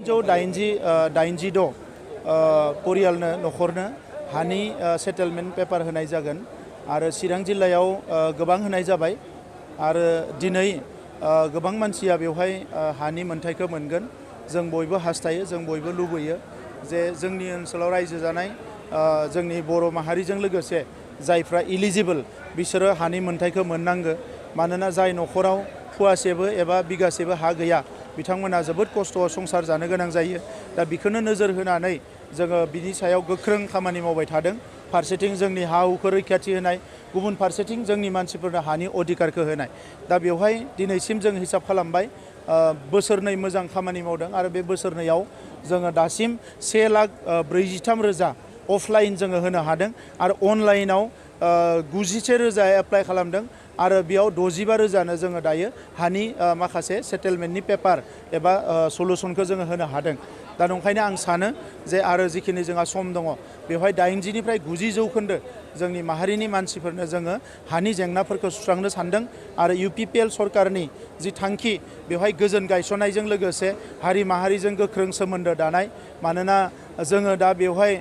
386 परियालनो नखरनो हानि settlement paper होनाय जागोन आरो चिरां जिल्लायाव गोबां होनाय जाबाय आरो दिनै गोबां मानसिया बेवहाय हानि मोनथायखौ मोनगोन जों बयबो हास्थायो जों बयबो लुबैयो जे जोंनि ओनसोलाव रायजो जानाय जोंनि बर' माहारिजों लोगोसे जायफ्रा इलिजिबल बिसोरो हानि मोनथायखौ मोननांगो मानोना जाय नखराव फुवासेबो एबा बिगासेबो हा गैया बिथांमोना जोबोद खस्थ'आव संसार जानो गोनां जायो दा बेखौनो नोजोर होनानै जोङो बिनि सायाव गोख्रों खामानि मावबाय थादों फारसेथिं जोंनि हा हुखौ रैखाथि होनाय गुबुन फारसेथिं जोंनि मानसिफोरनो हानि अधिकारखौ होनाय दा बेवहाय दिनैसिम जों हिसाब खालामबाय बोसोरनै मोजां खामानि मावदों आरो बे बोसोरनैयाव जोङो दासिम 1,43,000 अफलाइन जोङो होनो हादों आरो अनलाइनाव 91,000 एप्लाइ खालामदों आरो बेयाव 65,000नो जोङो दायो हानि माखासे सेटेलमेन्टनि पेपार एबा सलुसनखौ जोङो होनो हादों दा नंखायनो आं सानो जे आरो जिखिनि जोंहा सम दङ बेवहाय 80निफ्राय 90% जोंनि माहारिनि मानसिफोरनो जोङो हानि जेंनाफोरखौ सुस्रांनो सानदों आरो UPPL सरकारनि जि थांखि बेवहाय गोजोन गायसननायजों लोगोसे हारि माहारिजों गोख्रों सोमोन्दो दानाय मानोना जोङो दा बेवहाय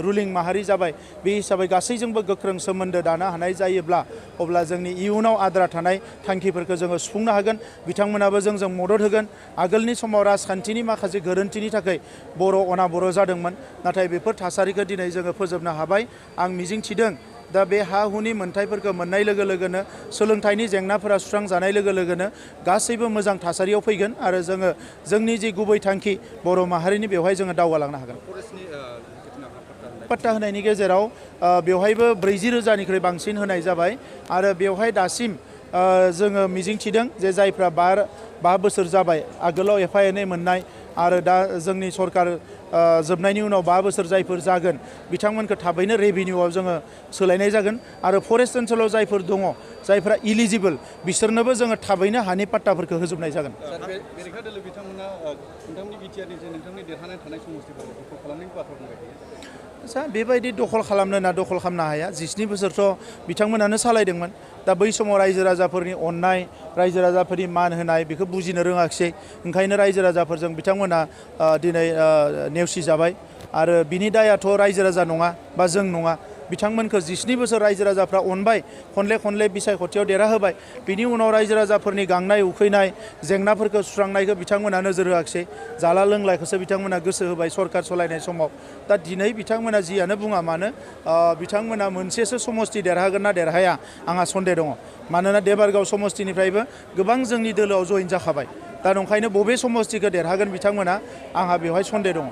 रुलिं माहारि जाबाय बे हिसाबै गासैजोंबो गोख्रों सोमोन्दो दानो हानाय जायोब्ला अब्ला जोंनि इयुनाव आद्रा थानाय थांखिफोरखौ जोङो सुफुंनो हागोन बिथांमोनाबो जोंजों मदद होगोन आगोलनि समाव राजखान्थिनि माखासे गोरोन्थिनि थाखाय बर' अनाबर' जादोंमोन नाथाय बेफोर थासारिखौ दिनै जोङो फोजोबनो हाबाय आं मिजिंथिदों दा बे हा हुनि मोनथायफोरखौ मोननाय लोगो लोगोनो सोलोंथाइनि जेंनाफोरा सुस्रांजानाय लोगो लोगोनो गासैबो मोजां थासारियाव फैगोन आरो जोङो जोंनि जि गुबै थांखि बर' माहारिनि बेवहाय जोङो दावगालांनो हागोन पट्टा होनायनि गेजेराव बेवहायबो 40,000निख्रुइ बांसिन होनाय जाबाय आरो बेवहाय दासिम जोङो मिजिंथिदों जे जायफ्रा 5 बोसोर जाबाय आगोलाव एफा एनै मोननाय आरो दा जोंनि सरकार जोबनायनि उनाव 5 बोसोर जायफोर जागोन बिथांमोनखौ थाबैनो रेभिनिउआव जोङो सोलायनाय जागोन आरो फरेस्ट ओनसोलाव जायफोर दङ जायफ्रा इलिजिबल बिसोरनोबो जोङो थाबैनो हानि पाट्टाफोरखौ होजोबनाय जागोन आच्छा बेबायदि दखल खालामनो ना दखल खालामनो हाया 17 बोसोरथ' बिथांमोनानो सालायदोंमोन दा बै समाव रायजो राजाफोरनि अननाय रायजो राजाफोरनि मान होनाय बेखौ बुजिनो रोङाखिसै ओंखायनो रायजो राजाफोरजों बिथांमोना दिनै नेवसिजाबाय आरो बिनि दायाथ' रायजो राजा नङा बा जों नङा बिथांमोनखौ 17 बोसोर रायजो राजाफ्रा अनबाय खनले बिसायख'थियाव देरहाहोबाय बिनि उनाव रायजो राजाफोरनि गांनाय उखैनाय जेंनाफोरखौ सुस्रांनायखौ बिथांमोना नोजोर होआखिसै जाला लोंलायखौसो बिथांमोना गोसो होबाय सरकार सलायनाय समाव दा दिनै बिथांमोना जियानो बुङा मानो बिथांमोना मोनसेसो समस्ति देरहागोन ना देरहाया आंहा सन्देह दङ मानोना देबारगाव समस्तिनिफ्रायबो गोबां जोंनि दोलोआव जइन जाखाबाय दा नंखायनो बबे समस्तिखौ देरहागोन बिथांमोना आंहा बेवहाय सन्देह दङ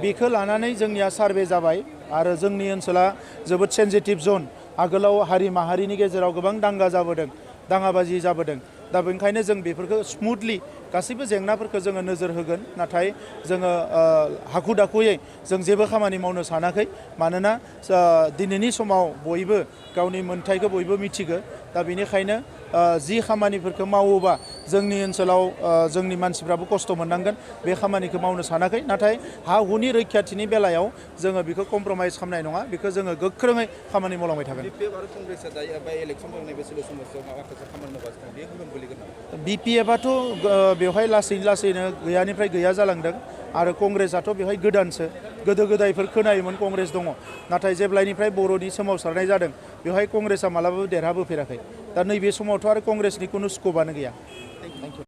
बेखौ लानानै जोंनिया सार्भे जाबाय आरो जोंनि ओनसोला जोबोद सेन्सिटिभ जन आगोलाव हारि माहारिनि गेजेराव गोबां दांगा जाबोदों दाङाबाजि जाबोदों दा बेनिखायनो जों बेफोरखौ स्मुथलि गासैबो जेंनाफोरखौ जोङो नोजोर होगोन नाथाय जोङो हाखु दाखुयै जों जेबो खामानि मावनो सानाखै मानोना दिनैनि समाव बयबो गावनि मोनथायखौ बयबो मिथिगो दा बेनिखायनो जि खामानिफोरखौ मावोबा जोंनि ओनसोलाव जोंनि मानसिफ्राबो खस्थ' मोननांगोन बे खामानिखौ मावनो सानाखै नाथाय हा हुनि रैखाथिनि बेलायाव जोङो बेखौ कमप्रमाइज खालामनाय नङा बेखौ जोङो गोख्रोङै खामानि मावलांबाय थागोन Bpfआथ' बेवहाय लासैनो गैयानिफ्राय गैया जालांदों आरो कंग्रेसआथ' बेवहाय गोदानसो गोदो गोदायफोर खोनायोमोन कंग्रेस दङ नाथाय जेब्लानिफ्राय बर'नि सोमावसारनाय जादों बेवहाय कंग्रेसआ मालाबाबो देरहाबोफेराखै दा नैबे समावथ' आरो कंग्रेसनि खुनु स्क'पआनो गैया